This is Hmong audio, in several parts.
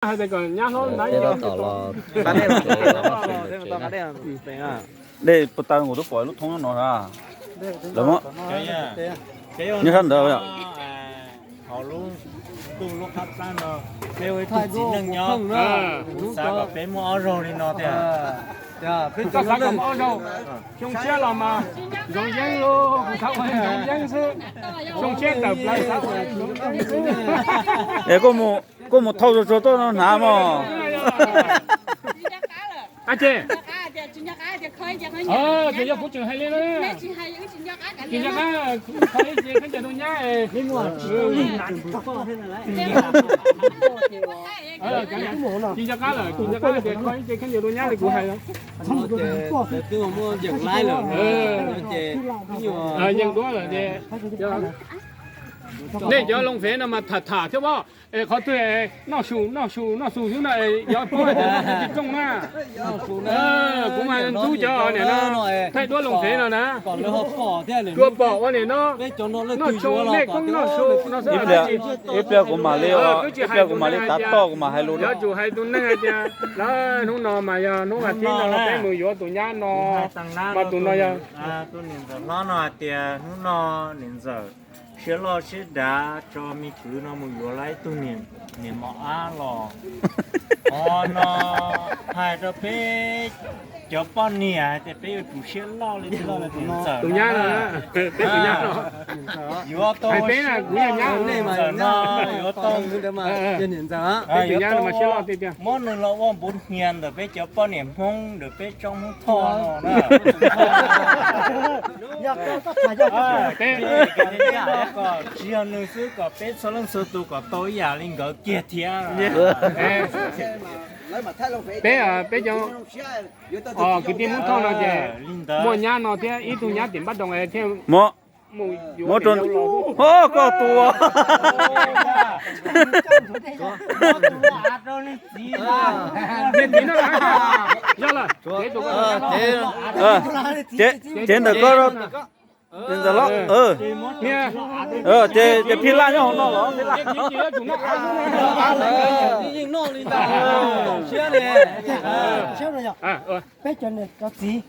Hais tias kom nyab hlob ntawd tom los dej puas tau nkaus twb pom lub thoob no na. Lawv muab nyob sab ntawd. Hauv lub ntuj lub qab plab no, peb ua ib tug txiv neej nyob, kuv xav kom peb muaj ob zaug li no tiag. Koj xav kom muaj ob zaug, xyoo tshiab los mas zoo yeeb lauj, kuv xav ua zoo yeeb xwb. Xyoo tshiab tawm plaws xav ua zoo yeeb xwb. Es koj mus thauj tsuag tsuag tuaj no hnav mog. Ces yog kuv tseem hais li na, tsis nco qab, khaws ib ce khaub ncaws rau nyab. Tsis nco qab lawm, tsis nco qab tias khaws ib ce khaub ncaws rau nyab li kuv hais. Yeej duab lawm ces nej cov loo fev no mas tham tham thiab pob. Es qhov twg noj su noj su noj su xwb no, yuav paub hais tias noj tsis rooj na. Kuv mas ntxub cov niam no thaij duab loo fev no na. Tsuas pom ua niam no noj tshoob nej koob noj su no xwb. Ib pliag kuv mam li, ib pliag kuv mam li tav toj kuv mam hais lus. Yuav tsum hais tus neeg hais tias lawv hnub no mas yog hnub vas thib no peb mus yuav tus nyab no, mas tus no yog tus niam ntxawm hlob no hais tias hnub no niam ntxawm siab loj siab dav tso me kwv no mus yuav lawv ib tug niam mos ab los. Qhov no hais rau peb cov poj niam hais tias peb yuav tsum siab loj li tus nyab no. Yuav tau, ntxawm no yuav tau, muab nws los ua npuv hnia ntawm peb cov poj niam Hmoob ntawm peb tsob Hmoob Thoj no na. Tsis yog nws xwb, kom peb txhua leej txhua tus kom tau ib yam li nkawd kiag thiab. Peb, peb cov kwv tij Hmoob Thoj no ces muaj nyab no thiab ib tug nyab tim Npab Doo thiaj mus yuav. Koj tus, yog lawm, cev ntawm koj, ntawm los, ces phij laj nyob hauv no los. Peb cov niam cov txiv,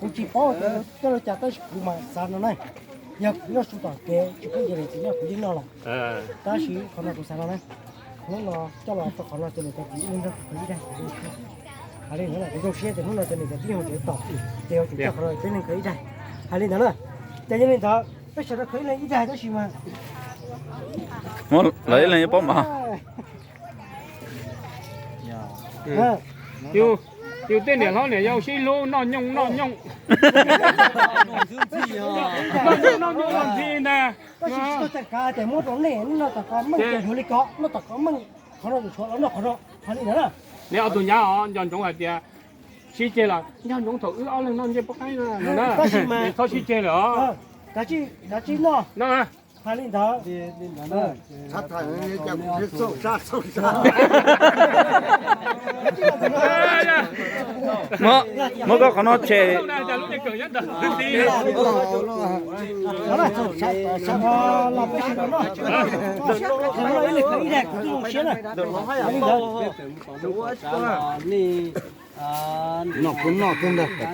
kuv tsis paub coj li cas tab sis kuv mas xav no na, yog kuv nyob su tom kev tsis pub cov niam txiv noj kuv yeej noj los. Tab sis qhov no kuv xav no na, hnub no coj los rau qhov no ces niam cov txiv ib leeg nrog kuv ib daig. Hais li ntawd kuv zoo siab tias hnub no ces niam cov txiv yeej tseem tom, ces yuav tsum coj qhov no peb leeg khawv ib daig. Hais li ntawd na, ces yog li ntawd peb sawv daws khawv ib leeg ib daig tab sis mas lawv ib leeg yuav paub mas. Yus tej niam hlob niam yau sib hlub noj nyooj noj nyooj. Noj nyooj noj nyooj noj ntxiv ntag. Tab sis tsis tau txais kav tias muab rau nej noj tom qhov meej ces yuav li ko, noj tom qhov meej qhov no yuav tshuav los noj qhov no, hais li ntawd na. Nej ob tug nyab os, nco ntsoov hais tias sib ceg los nco ntsoov thaum wb ob leeg noj ncej pub qaib no na, txhob sib ceg lawm os. Kav tsij noj, hais li ntawd. Muab koj qhov no tshem.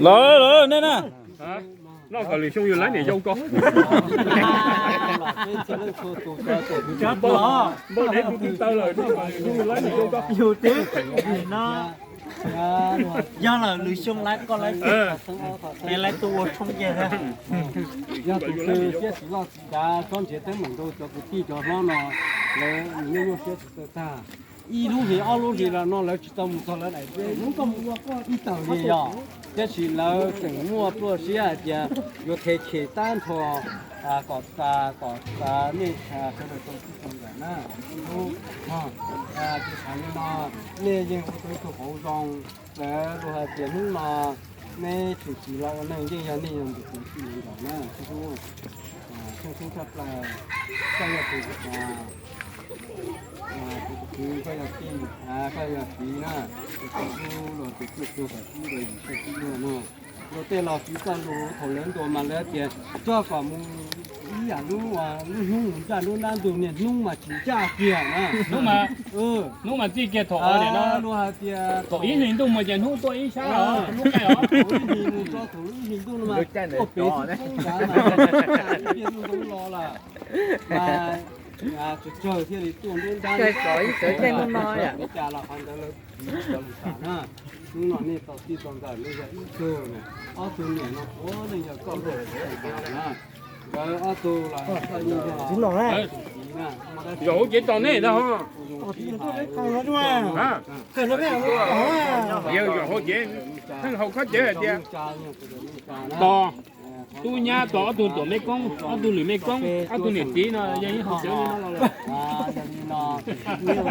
Lawv, lawv, nej na. Noj kom lwm xyoo yus laib niam yau ko. Npau dev tus twg taw lawm, noj kom lwm xyoo yus laib niam yau ko. Yus twb no, yog lawm lwm xyoo laib koj laib, peb laib tuaj ua tshoob ces. Yog tus twg siab tsis loj tsis dav txhob nrhiav teeb meem rau cov kwv tij cov hlob no, lawv nyuaj nyuaj siab tsis txawj tag. Ib lub hlis ob lub hlis los no lawv tsis tau mus txog lawv daim teb, ib tawm li yog, tab sis lawv tseem muaj pluaj siab hais tias yuav thev chem tag nrho kom, kom nej sawv daws tau txij tau nkawm na. Kuv xav li no, nej yeej ua tau ib tug hauv zoo, lawv luag hais tias hnub no neb tshwm sim los ua neeg yeej yog nej yog tus tij li nkawm na. Xyoo tshaj plaws, koj yog tus, tus kwv, koj yog tij, koj yog txiv na, tus tub los tus tub tug kom tib los yim txhiaj tib luag no. Luag tej los tsis txawj lus, thaum lawv ntuas mas lawv tias coj kom mus ib yam lub, lub hnub mus ncaj nruab nrab ntug, niaj hnub mas tsis ncaj kiag na. Hnub mas txij kiag thaum no, luag hais tias thaum ib hlis ntuj mus ces hnub tuaj ib sab os, lub qaij os. Thaum ib hlis mus txog thaum ib hlis ntuj no mas tuaj pem xub poob nrad mas ib pliag ntuj ntoo los lawm. Mas tsawg tsawg thiaj li tuaj nruab nrab li. Ua cas los qhov ntawd lawv tsis cov lus tas na. Hnub no nej tau txij tau nkawm nej yog ib tug na, ob tug niam no puav leej yog koj luaj na. Nkawd ob tug los koj yeej yog tus txiv na. Yog hauv cev tos nej ntag ho. Yog hauv cev, pheej haus khob cev hais tias tos tub nyab, tos ob tug tuam mej koob, ob tug lwm mej koob, ob tug niam txiv no yog ib hauv cev no los lawm.